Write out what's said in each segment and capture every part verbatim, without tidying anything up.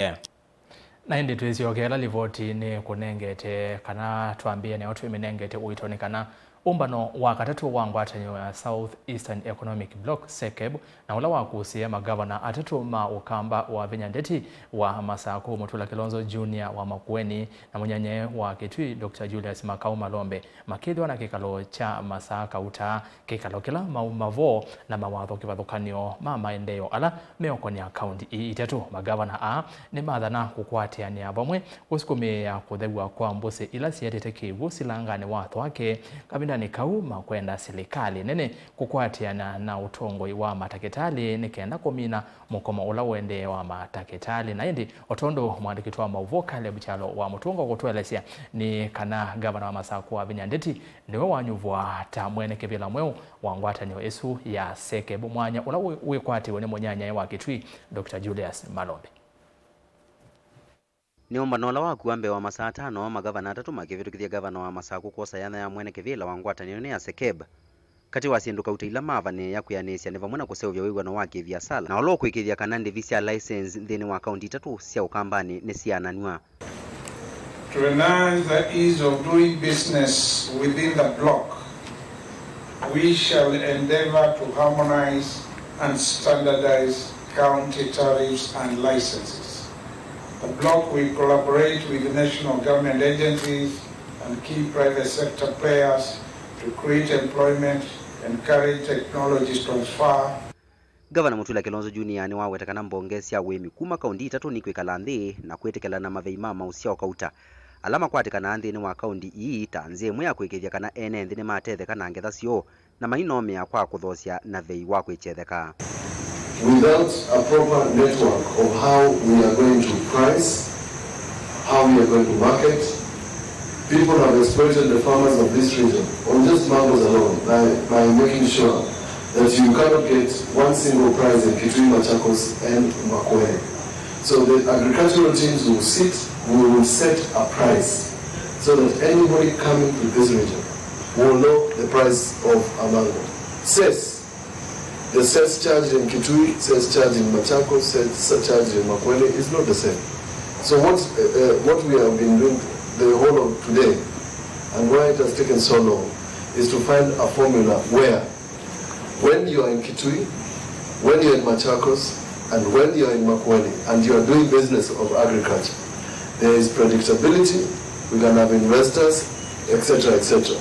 Yeah. Na ĩndĩ twĩsyokea ĩla livoti nĩkũnengete, kana twambĩĩe nayo twĩmĩnengete ũito, nĩ kana ũmbano wa katatũ wa ngwatanĩo ya South Eastern Economic Bloc, SECEB, na ũla wakũsĩe magavana atatũ ma Ũkamba wa Vinya Ndeti wa Masakũ, Mutula Kilonzo Junior wa Makueni, na mũnyanyae wa Kitui, Doctor Julius Makau Malombe, makĩthĩwa na kĩkalo kya Masaa Kauta, kĩkalo kĩla mauma vo na mawatho kĩvathũkany'o ma maendeeo ala meũkonea kaunti ii itatũ. Magavana aa nĩmathana kũkwatĩanĩa vamwe kũsukumĩĩa kũthew'a kwa mbũsĩ ila sietete kĩw'ũ silanganĩ wa Thwake kavindanĩ kau makwenda silikalĩ nene kũkwatĩana na ũtongoi wa matakĩtalĩ nĩ kenda kũmina mũkomo ũla ũendee wa matakĩtalĩ. Na ĩndĩ, o tondũ mwandĩki witũ wa maũvoo Caleb Kyalo wa Mũtũnga ũkũtũelesya, nĩ kana ngavana wa Masakũ wa Vinya Ndeti nĩwe wanyuvwa ta mwene kĩvĩla mweũ wa ngwatanĩo ĩsu ya SECEB, mwanya ũla wĩ-, wĩkwatĩwe nĩ mũnyanyae wa Kitui, Doctor Julius Malombe. Nĩ ũmbano ũla wakua mbee wa masaa atano, magavana atatũ makĩvĩtũkĩthya ngavana wa Masakũ kwosa yanya ya mwene kĩvĩla wa ngwatanĩo ĩno ya SECEB. Katĩ wa syĩndũ kauta ila mavanĩĩe kũĩanĩsya nĩ vamwe na kũseũvya wĩw'ano wa kĩviasala, na ũla ũkũĩkĩĩthya kana ndĩvi sya license nthĩnĩ wa kaunti itatũ sya Ũkambanĩ nĩsiananw'a. To enhance the ease of doing business within the bloc, we shall endeavor to harmonize and standardize county tariffs and licenses. The bloc will collaborate with national government agencies and key private sector players to create employment, encourage technology transfer. Ngavana Mutula Kilonzo Junior nĩwaweta kana mbonge sya ũĩmi kuma kaunti itatũ nikwĩkala nthĩ na kwĩtĩkĩlana mavei ma maũsyao kauta ala makwatĩkanaa nthĩnĩ wa kaunti ii ta nzĩa ĩmwe ya kũĩkĩĩthya kana ene nthĩ nĩmatetheka na ngetha syoo na mainomĩa kwa kũthoosya na vei wa kwĩkyetheka. Without a proper network of how we are going to price, how we are going to market, people have exploited the farmers of this region on just mangoes alone by, by making sure that you cannot get one single price in Kitui, Machakos, and Makueni. So the agricultural teams will sit, we will set a price so that anybody coming to this region will know the price of a mango. Cess, the cess charged in Kitui, cess charged in Machakos, cess charged in Makueni is not the same. So what, uh, uh, what we have been doing the whole of today and why it has taken so long is to find a formula where when you are in Kitui, when you are in Machakos, and when you are in Makueni and you are doing business of agriculture, there is predictability, we can have investors, et cetera, et cetera.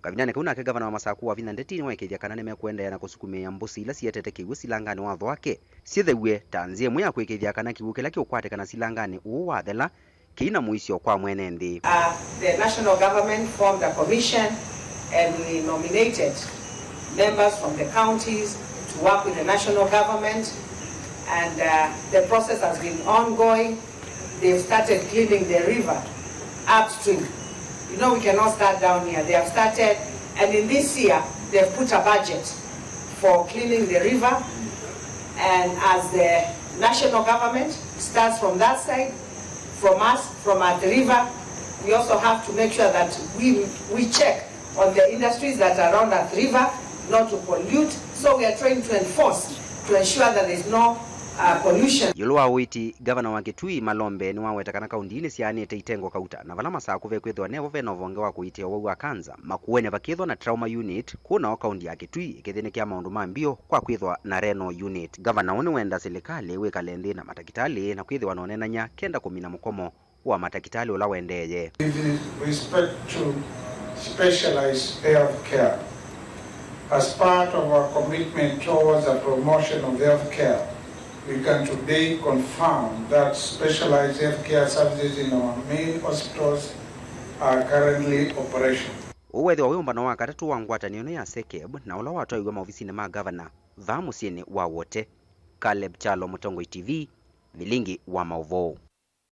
Kavindanĩ kau nake ngavana wa Masakũ Wavinya Ndeti nĩwaĩkĩĩthya kana nĩmekũendeea na kũsukumĩĩa mbũsĩ ila sietete kĩw'ũ silanganĩ wa Thwake syĩthew'e ta nzĩa ĩmwe ya kũĩkĩĩthya kana kĩw'ũ kĩla kĩũkwatĩkana silanganĩ ũũ wathela kĩi na mũisyo kwa mwene nthĩ. Uh, the national government formed a commission and we nominated members from the counties to work with the national government, and uh, the process has been ongoing. They've started cleaning the river upstream. You know, we cannot start down here. They have started, and in this year, they've put a budget for cleaning the river. And as the national government, it starts from that side, from us, from Athi River. We also have to make sure that we, we check on the industries that are around Athi River not to pollute. So we are trying to enforce to ensure that there is no, uh, pollution. Ĩũlũ wa ũiiti, ngavana wa Kitui, Malombe, nĩwaweta kana kaunti ii nĩsyaanĩte itengo kauta, na vala Masakũ vekwĩthĩwa nevo vena ũvonge wa kũiitĩa ũwau wa kanza, Makueni vakĩthwa na trauma unit, kũu nao kaunti ya Kitui ĩkĩthĩnĩkĩa maũndũ ma mbio kwa kwĩthwa na renal unit. Ngavana ũũ nĩwenda silikalĩ wĩkale nthĩ na matakĩtalĩ na kwĩthĩwa na ũneenany'a kenda kũmina mũkomo wa matakĩtalĩ ũla ũendeeye. With respect to specialized health care, as part of our commitment towards the promotion of health care, we can today confirm that specialized health care services in our main hospitals are currently operational. Ũũ weethĩwa wĩ ũmbano wa katatũ wa ngwatanĩo ĩno ya SECEB na ũla watwaiwe maovisinĩ ma ngavana vaa mũsyĩnĩ wa Wote. Caleb Kyalo, Mũtongoi T V, Vilingi wa maũvoo.